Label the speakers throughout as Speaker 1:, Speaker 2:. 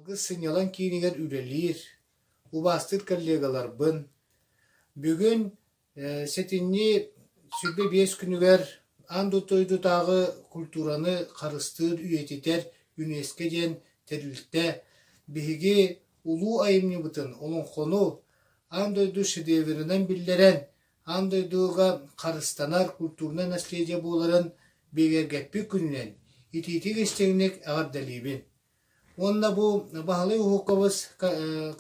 Speaker 1: Алгыс сынньалаҥ киинигэр үлэлиир, убаастыыр коллегаларбын бүгүн сэтинньи 25 күнүгэр аан дойдутааҕы культураны харыстыыр, үйэтитэр ЮНЕСКО диэн тэрилтэ биһиги улуу айымньыбытын олоҥхону аан дойду шедевринэн биллэрэн аан дойдуга харыстанар культурнай наследие буоларын бигэргэппит күнүнэн итиитик-истиҥник эҕэрдэлиибин. Уонна бу Баһылай Уһуковыс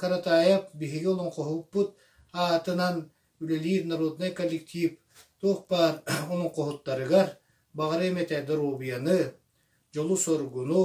Speaker 1: Каратаев биһиги олоҥхоһуппут аатынан үлэлиир народнай коллектив туох баар олоҥхоһуттарыгар баҕарыам этэ доруобуйаны, дьолу-соргуну,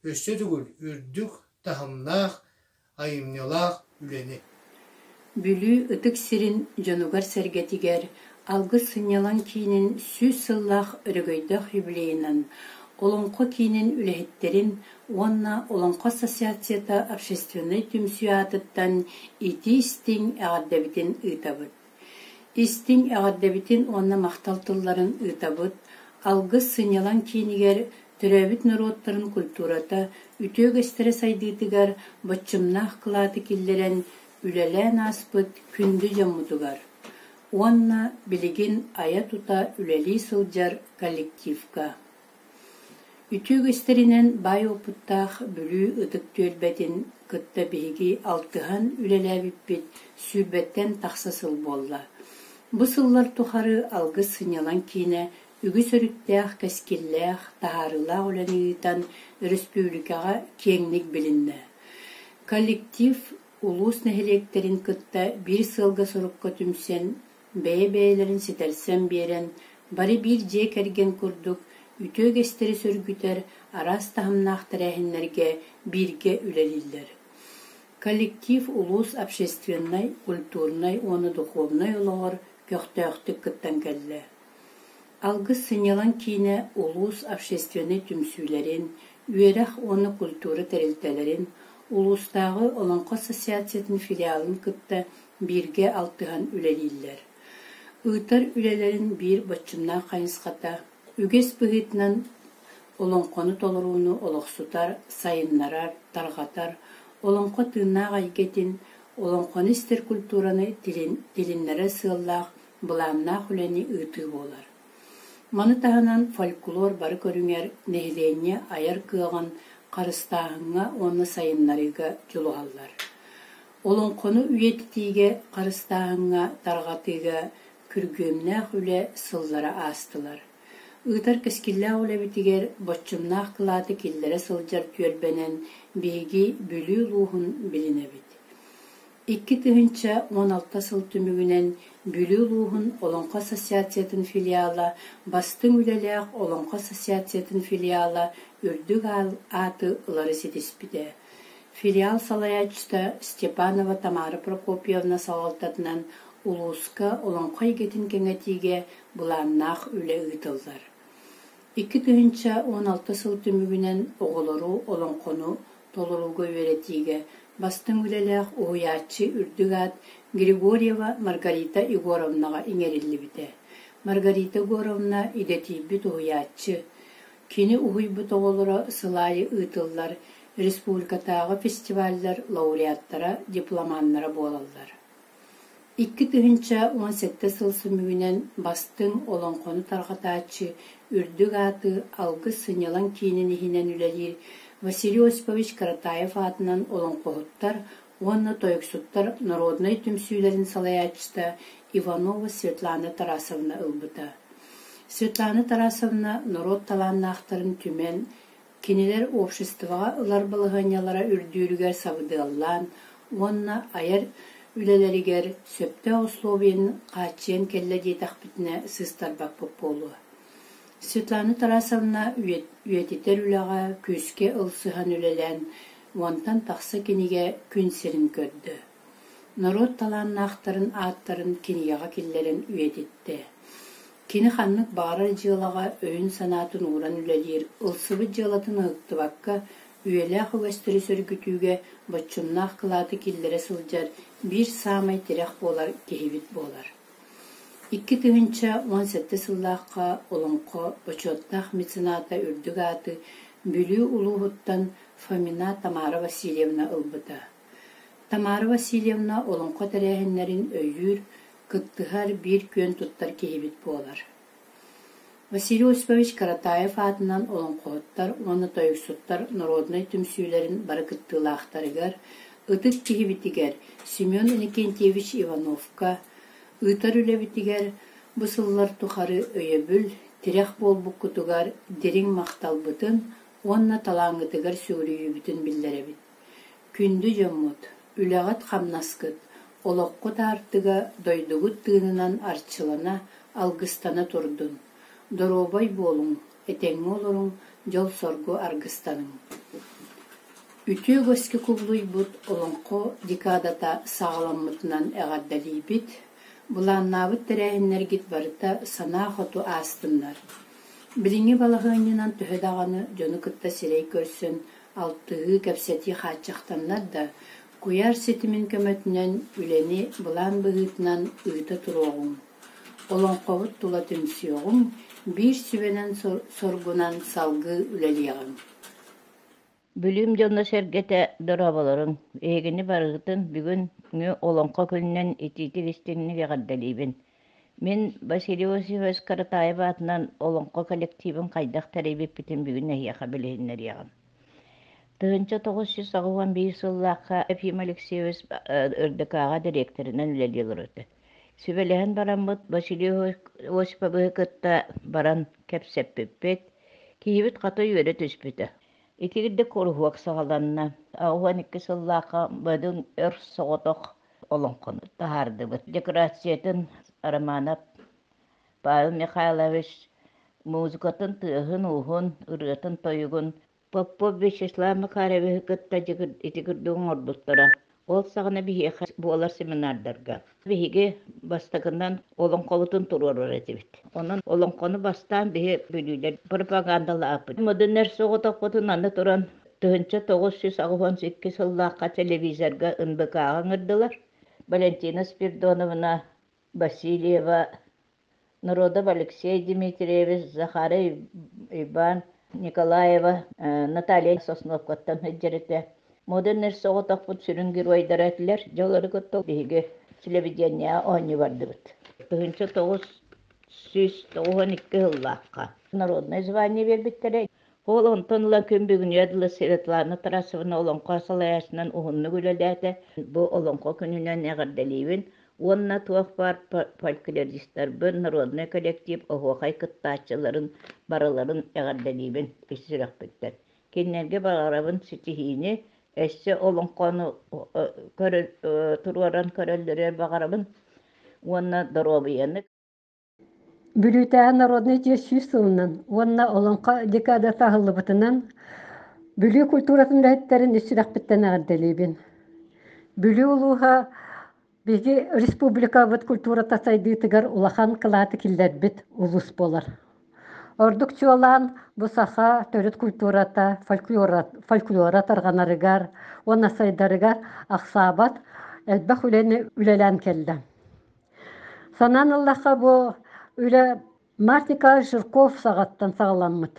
Speaker 1: өссө төгүл үрдүк таһымнаах айымньылаах үлэни.
Speaker 2: Бүлүү ытык сирин дьонугар-сэргэтигэр Алгыс сынньалаҥ киинин 100 сыллаах өрөгөйдөөх юбилейынан Олоҥхо киинин үлэһиттэрин уонна Олоҥхо ассоциацията общественнай түмсүү аатыттан итии-истиҥ эҕэрдэбитин ыытабыт. Истиҥ эҕэрдэбитин уонна махтал тылларын ыытабыт Алгыс сынньалаҥ киинигэр төрөөбүт норуоттарын культурата үтүө үгэстэрэ сайдыытыгар боччумнаах кылааты киллэрэн үлэлээн ааспыт күндү дьоммутугар уонна билигин айа-тута үлэлии сылдьар коллективка. Үтүө үгэстэринэн баай уопуттаах Бүлүү ытык түөлбэтин кытта биһиги алтыһан үлэлээбиппит сүүрбэттэн тахса сыл буолла. Бу сыллар тухары Алгыс сынньалаҥ киинэ үгүс өрүттээх, кэскиллээх, таһаарыылаах үлэни ыытан өрөспүүбүлүкэҕэ киэҥник билиннэ. Коллектив улуус нэһилиэктэрин кытта биир сыалга-сорукка түмсэн, бэйэ-бэйэлэрин ситэрсэн биэрэн, бары биир дьиэ кэргэн курдук үтүө үгэстэри сөргүтэр араас таһымнаах тэрээһиннэргэ бииргэ үлэлииллэр. Коллектив улуус общественнай, культурнай уонна духовнай олоҕор көхтөөхтүк кыттан кэллэ. Алгыс сынньалаҥ киинэ улуус общественнай түмсүүлэрин, үөрэх уонна культура тэрилтэлэрин, улуустааҕы Олоҥхо ассоциациятын филиалын кытта бииргэ алтыһан үлэлииллэр. Ыытар үлэлэрин биир боччумнаах хайысхата үгэс быһыытынан олоҥхону толорууну олохсутар, сайыннарар, тарҕатар, олоҥхо тыыннаах эйгэтин, олоҥхону истэр культураны тилиннэрэр сыаллаах былааннаах үлэни ыытыы буолар. Маны таһынан фольклор бары көрүҥэр нэһилиэнньэ айар кыаҕын харыстааһыҥҥа уонна сайыннарыыга дьулуһаллар. Олоҥхону үйэтитиигэ, харыстааһыҥҥа, тарҕатыыга күргүөмнээх үлэ сыллара аастылар. Ыытар кэскиллээх үлэбитигэр боччумнаах кылааты киллэрэ сылдьар түөлбэнэн биһиги Бүлүү улууһун билинэбит. 2016 сыл түмүгүнэн Бүлүү улууһун Олоҥхо ассоциациятын филиала Бастыҥ үлэлээх Олоҥхо ассоциациятын филиала үрдүк ааты ылары ситиспитэ. Филиал салайааччыта Степанова Тамара Прокопьевна салалтатынан улууска олоҥхо эйгэтин кэҥэтиигэ былааннаах үлэ ыытыллар. 2016 сыл түмүгүнэн оҕолору олоҥхону толорууга үөрэтиигэ бастыҥ үлэлээх уһуйааччы үрдүк аат Григорьева Маргарита Егоровнаҕа иҥэриллибитэ. Маргарита Егоровна идэтийбит уһуйааччы. Кини уһуйбут оҕолоро сыл аайы ыытыллар республикатааҕы фестиваллар лауреаттара, дипломаннара буолаллар. 2017 сыл түмүгүнэн бастыҥ олоҥхону тарҕатааччы үрдүк ааты Алгыс сынньалаҥ киинин иһинэн үлэлиир Василий Осипович Каратаев аатынан олоҥхоһуттар уонна тойуксуттар народнай түмсүүлэрин салайааччыта Иванова Светлана Тарасовна ылбыта. Светлана Тарасовна норуот талааннаахтарын түмэн, Кинилэр обществоҕа ылар балаһыанньалара үрдүүрүгэр сабыдыаллаан уонна айар үлэлэригэр сөптөөх условиены хааччыйан кэллэ диэтэхпитинэ сыыстарбаппыт буолуо. Светлана Тарасовна үйэтитэр үлэҕэ күүскэ ылсыһан үлэлээн, уонтан тахса кинигэ күн сирин көрдө. Норуот талааннаахтарын ааттарын кинигэҕэ киллэрэн үйэтиттэ. Кини ханнык баҕарар дьыалаҕа өйүн-санаатын ууран үлэлиир, ылсыбыт дьыалатын ыһыктыбакка, үйэлээх үгэстэри сөргүтүүгэ боччумнаах кылааты киллэрэ сылдьар биир саамай тирэх буолар киһибит буолар. 2017 сыллаахха Олоҥхо бочуоттаах мецената үрдүк ааты Бүлүү улууһуттан Фомина Тамара Васильевна ылбыта. Тамара Васильевна олоҥхо тэрээһиннэрин өйүүр, кыттыһар биир күөн туттар киһибит буолар. Василий Осипович Каратаев аатынан олоҥхоһуттар уонна тойуксуттар народнай түмсүүлэрин бары кыттыылаахтарыгар, ытык киһибитигэр Семен Иннокентьевич Ивановка ыытар үлэбитигэр бу сыллар тухары өйөбүл, тирэх буолбуккутугар дириҥ махталбытын уонна талааҥҥытыгар сүгүрүйүүбүтүн биллэрэбит. Күндү дьоммут, үлэҕит-хамнаскыт, олоххут аартыга дойдугут тыынынан арчылана, алгыстана турдун! Доруобай буолуҥ, этэҥҥэ олоруҥ, дьол-соргу аргыстаныҥ! Үтүө үгэскэ кубулуйбут Олоҥхо декадата саҕаламмытынан эҕэрдэлиибит, былааннаабыт тэрээһиннэргит барыта санаа хоту аастыннар. Билиҥҥи балаһыанньанан төһө даҕаны дьону кытта сирэй көрсөн алтыһыы, кэпсэтии хааччахтаннар да, куйаар ситимин көмөтүнэн үлэни былаан быһыытынан ыыта туруоҕуҥ. Олоҥхобут тула түмсүөҕүҥ, биир сүбэнэн соргунан салгыы үлэлиэҕиҥ.
Speaker 3: Бүлүүм дьоно-сэргэтэ дорооболоруҥ! Эһигини барыгытын бүгүҥҥү Олоҥхо күнүнэн итиитик-истиҥник эҕэрдэлиибин. Мин Василий Васильевич Каратаев аатынан олоҥхо коллективын хайдах тэрийбиппитин бүгүн эһиэхэ билиһиннэриэҕим. 1981 сыллаахха Ефим Алексеевич РДК-ҕа дириэктэринэн үлэлии олорбута. Сүбэлэһэн бараммыт Василий Осиповиһы кытта баран кэпсэппиппит. Киһибит хата үөрэ түспүтэ. Итигирдик куруһуок саҕаланна. 12 сыллаахха бөдөҥ өр соҕотох олоҥхону таһаардыбыт. Декорациятын Романов Павел Михайлович музыкатын тыаһын-ууһун, ырыатын-тойугун Попов Вячеслав Макаровиһы кытта ити курдук оҥорбуттара. Ол саҕана биһиэхэ буолар семинардарга биһиги бастакынан олоҥхобутун туруорар этибит. Онон олоҥхону бастаан биһи бүлүүлэр пропагандалаабыт. Модуннар соҕотохпутун аны туран 1982 сыллаахха телевизорга НБК-ҕа ыҥырдылар. Валентина Спиридоновна Васильева Народов Алексей Дмитриевич, Захарий Иван Николаева, Наталья Сосновкаттан сылдьар этэ. Модернер соҕотохпут сүрүн геройдара этилэр. Дьэ олору кытта биһиги телевидениеҕэ оонньуу бардыбыт. 1992 сыллаахха народное звание биэрбиттэрэ. Ол онтон ыла күн бүгүнүгэр дылы Светлана Тарасовна олоҥхо салайааччынан уһуннук үлэлээтэ. Бу олоҥхо күнүнэн эҕэрдэлиибин уонна туох баар фольклористарбын, народнай коллектив оһуохай кыттааччыларын барыларын эҕэрдэлиибин ис сүрэхпиттэн. Кинилэргэ баҕарабын ситиһиини, өссө олоҥхону туруоран көрөллөрүгэр баҕарабын уонна доруобуйаны.
Speaker 4: Бүлүүтээҕи народнай дьиэ 100 сылынан уонна Олоҥхо декадата аһыллыбытынан Бүлүү культуратын үлэһиттэрин ис сүрэхпиттэн эҕэрдэлиибин. Бүлүү улууһа биһиги республикабыт культурата сайдыытыгар улахан кылааты киллэрбит улуус буолар. Ордук чуолаан бу саха төрүт культурата, фольклора, фольклора тарҕанарыгар уонна сайдарыгар ахсаабат элбэх үлэни үлэлээн кэллэ. Санаан ыллахха, бу үлэ Март Николаевич Жирков саҕаттан саҕаламмыт.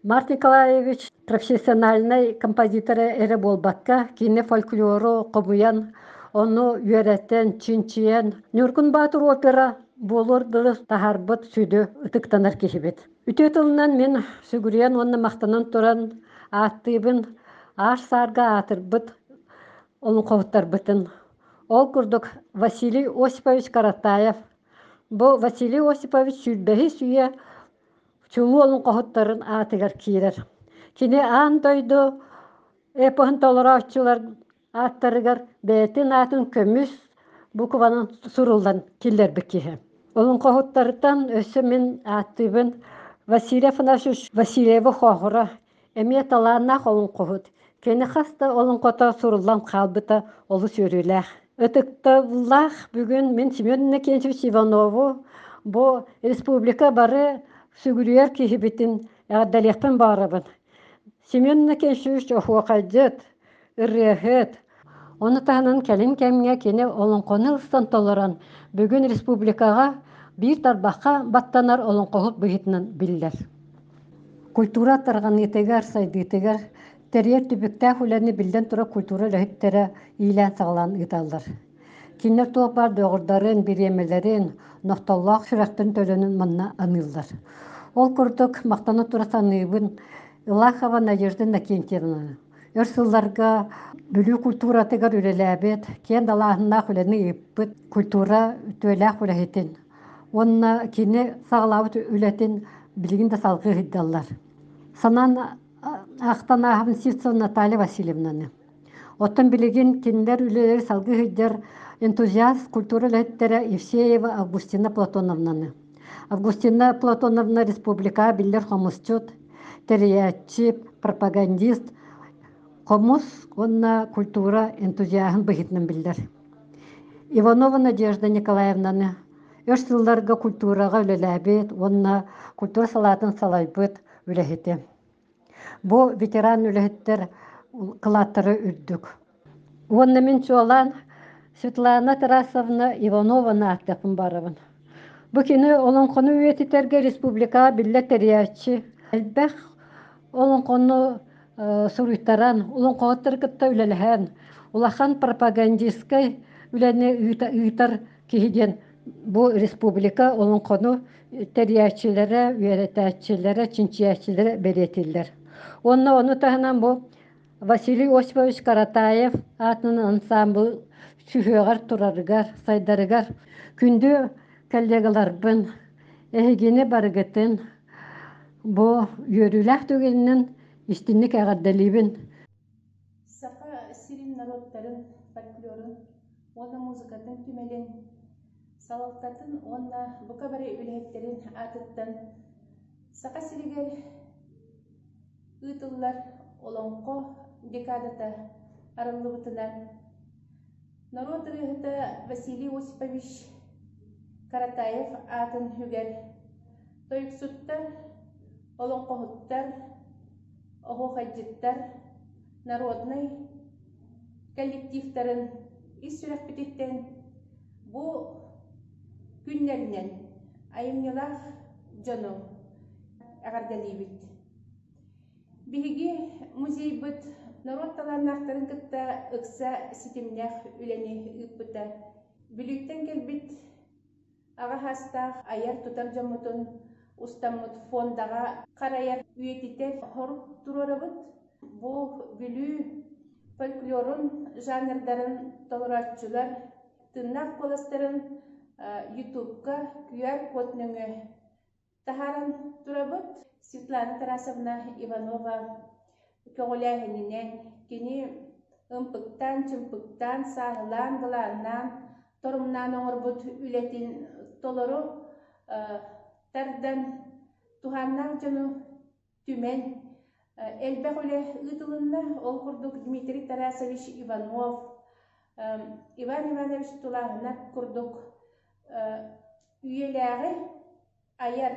Speaker 4: Март Николаевич профессиональнай композитор эрэ буолбакка, кини фольклору хомуйан, ону үөрэтэн, чинчийэн, Ньургун Баатыр опера буолуор дылы таһаарбыт сүдү ытыктанар киһибит. Үтүө тылынан мин сүгүрүйэн уонна махтанан туран ааттыыбын аар-саарга аатырбыт олоҥхоһуттарбытын Ол курдук Василий Осипович Каратаев бу Василий Осипович сүүрбэһис үйэ чулуу олоҥхоһуттарын аатыгар киирэр. Кини аан дойду эпоһын толорооччулар ааттарыгар бэйэтин аатын көмүс букванан суруллан киллэрбит киһи. Олоҥхоһуттартан өссө мин ааттыыбын. Василий Афанасьевич Васильевы-Хоохура эмиэ талааннаах олоҥхоһут. Кини хас да олоҥхото суруллан хаалбыта олус үөрүүлээх. Ытыктабыллаах бүгүн мин Семен Иннокентьевич Иванову бу республика бары сүгүрүйэр киһибитин эҕэрдэлиэхпин баҕарабын. Семен Иннокентьевич оһуохайдьыт, ырыаһыт. Ону таһынан кэлин кэмҥэ кини олоҥхону ылсан толорон, бүгүн республикаҕа биир тарбахха баттанар олоҥхоһут быһыытынан биллэр. Культура тарҕаныытыгар, сайдыытыгар тэрийэр түбүктээх үлэни биллэн турар культура үлэһиттэрэ иилээн-саҕалаан ыыталлар. Кинилэр туох баар доҕордорун, бириэмэлэрин, нохтоллоох сүрэхтэрин төлөнүн манна аныыллар. Ол курдук махтана тура саныыбын Ылахова Надежда Иннокентьевнаны. Өр сылларга Бүлүү культуратыгар үлэлээбит, киэн далааһыннаах үлэни ыыппыт культура үтүөлээх үлэһитин уонна кини саҕалаабыт үлэтин билигин да салгыы сылдьаллар. Санаан ахтан ааһабын Сивцева Наталья Васильевнаны. Оттон билигин кинилэр үлэлэри салгыы сылдьар энтузиаст культура үлэһиттэрэ Евсеева Августина Платоновнаны. Августина Платоновна республикаҕа биллэр хомусчут, тэрийээччи, пропагандист, хомус уонна культура энтузиаһын быһыытынан биллэр. Иванова Надежда Николаевнаны өр сылларга культураҕа үлэлээбит уонна культура салаатын салайбыт үлэһитэ. Бу ветеран үлэһиттэр кылааттара үрдүк. Уонна мин чуолаан Светлана Тарасовна Иванованы ааттыахпын баарабын. Бу кини олоҥхону үйэтитэргэ республикаҕа биллэр тэрийээччи. Элбэх олоҥхону суруйтаран, олоҥхоһуттары кытта үлэлэһэн, улахан пропагандистскай үлэни ыытар киһи диэн бу республика олоҥхону тэрийээччилэрэ, үөрэтээччилэрэ, чинчийээччилэрэ бэлиэтииллэр. Уонна ону таһынан бу Василий Осипович Каратаев аатынан ансаамбыл сүһүөҕэр турарыгар, сайдарыгар күндү коллегаларбын, эһигини барыгытын бу үөрүүлээх түгэнинэн истинник эҕэрдэлиибин.
Speaker 5: Саха сирин норуоттарын фольклорун уонна музыкатын түмэлин салалтатын уонна бука бары үлэһиттэрин аатыттан Саха сиригэр ыытыллар Олоҥхо декадата арыллыбытынан норуот ырыаһыта Василий Осипович Каратаев аатын сүгэр тойуксуттар, олоҥхоһуттар, оһуохайдьыттар народнай коллективтарын ис сүрэхпититтэн бу күннэринэн айымньылаах дьону эҕэрдэлиибит. Биһиги музейбыт норуот талааннаахтарын кытта ыкса ситимнээх үлэни ыыппыта. Бүлүүттэн кэлбит Аҕа саастаах айар-тутар дьоммутун устаммыт фондаҕа харайар, үйэтитэр хорук туруорабыт. Бу Бүлүү фольклорун жанрдарын толорооччулар тыыннаах куоластарын Ютубка QR-код нөҥүө таһааран турабыт. Светлана Тарасовна Иванова көҕүлээһининэн кини ымпыктаан-чымпыктаан, сааһылаан, былааннаан, торумнаан оҥорбут үлэтин толору тардан, туһааннаах дьону түмэн элбэх үлэ ыытылынна. Ол курдук Дмитрий Тарасович Иванов, Иван Иванович Тулааһынап курдук үйэлээҕи айар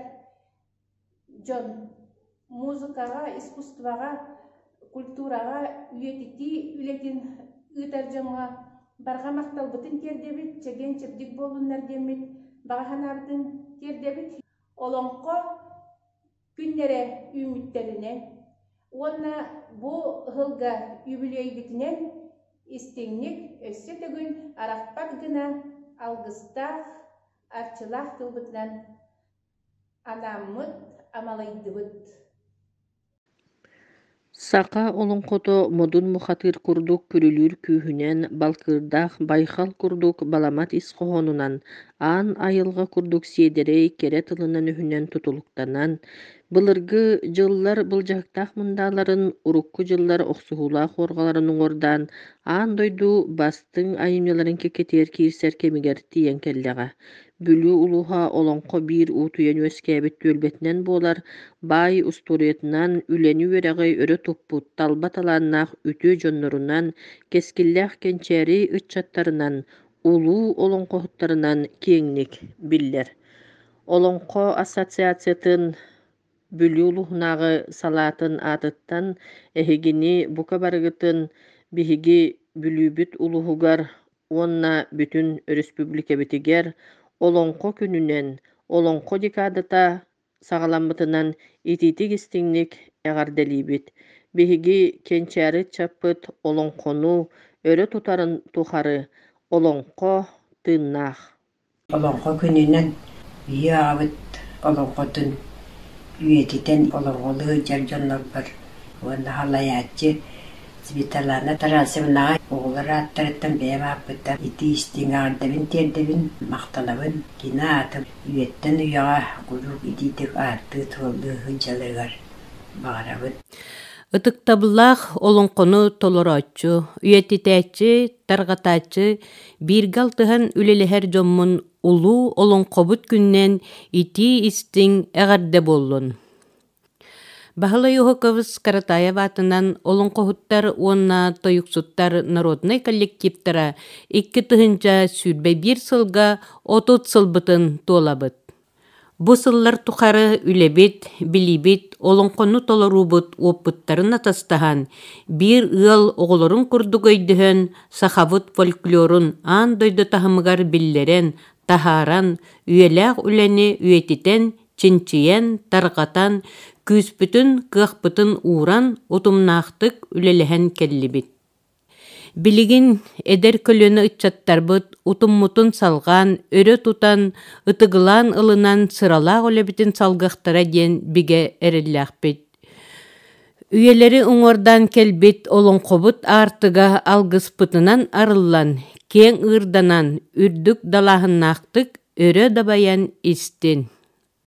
Speaker 5: дьон музыкаҕа, искусствоҕа, культураҕа үйэтитии үлэтин ыытар дьоҥҥо барҕа махталбытын тиэрдэбит, чэгиэн-чэбдик буоллуннар диэммит баҕа санаабытын тиэрдэбит. Олоҥхо күннэрэ үүммүттэринэн уонна бу ыһылга үбүлүөйгүтүнэн истиҥник өссө төгүл арахпат гына алгыстаах, арчылаах тылбытынан анааммыт амалыйдыбыт.
Speaker 6: Саха олоҥхото модун мухатыыр курдук күрүлүүр күүһүнэн, балкыырдаах байҕал курдук баламат ис хоһоонунан, аан айылҕа курдук сиэдэрэй кэрэ тылынан-өһүнэн тутулуктанан, былыргы дьыллар былдьаһыктаах мындааларын, урукку дьыллар охсуһуулаах уорҕаларын уҥуордаан, аан дойду бастыҥ айымньыларын кэккэтигэр киирсэр кэмигэр тиийэн кэллэҕэ. Бүлүү улууһа олоҥхо биир уутуйан үөскээбит түөлбэтинэн буолар, баай устуоруйатынан, үлэни-үөрэҕи өрө туппут талба талааннаах үтүө дьоннорунан, кэскиллээх кэнчээри ыччаттарынан, улуу олоҥхоһуттарынан киэҥник биллэр. Олоҥхо ассоциациятын Бүлүү улууһунааҕы салаатын аатыттан эһигини бука барыгытын биһиги Бүлүүбүт улууһугар уонна бүтүн өрөспүүбүлүкэбитигэр Олоҥхо күнүнэн, Олоҥхо декадата саҕаламмытынан итиитик-истиҥник эҕэрдэлиибит! Биһиги кэнчээри ыччаппыт олоҥхону өрө тутарын тухары олоҥхо тыыннаах.
Speaker 7: Олоҥхо күнүнэн биһиги аҕабыт олоҥхотун үйэтитэн олоҥхолуу сылдьар дьоннорбор уонна салайааччы Светлана Тарасовнаҕа оҕолор ааттарыттан бэйэм ааппыттан итии-истиҥ эҕэрдэбин тиэрдэбин, махтанабын. Кини аатын үйэттэн үйэҕэ куруук итиитик ааттыы-туоллуу сылдьалларыгар баҕарабын.
Speaker 8: Ытыктабыллаах олоҥхону толорооччу, үйэтитээччи, тарҕатааччы, бииргэ алтыһан үлэлэһэр дьоммун улуу олоҥхобут күнүнэн итии-истиҥ эҕэрдэ буоллун! Баһылай Уһукович Каратаев аатынан олоҥхоһуттар уонна тойуксуттар народнай коллективтара 2021 сылга 30 сылбытын туолабыт. Бу сыллар тухары үлэбит, билиибит, олоҥхону толоруубут уоппуттарын атастаһан, биир ыал оҕолорун курдук өйдөһөн, сахабыт фольклорун аан дойду таһымыгар биллэрэн, таһааран, үйэлээх үлэни үйэтитэн, чинчийэн, тарҕатан, күүспүтүн, кыахпытын ууран, утумнаахтык үлэлэһэн кэллибит. Билигин эдэр көлүөнэ ыччаттарбыт утуммутун салҕаан, өрө тутан, ытыгылаан ылынан сыралаах үлэбитин салгыахтара диэн бигэ эрэллээхпит. Үйэлэри уҥуордаан кэлбит олоҥхобут аартыга алгыспытынан арыллан, киэҥ ыырданан, үрдүк далааһыннаахтык өрө дабайан истин.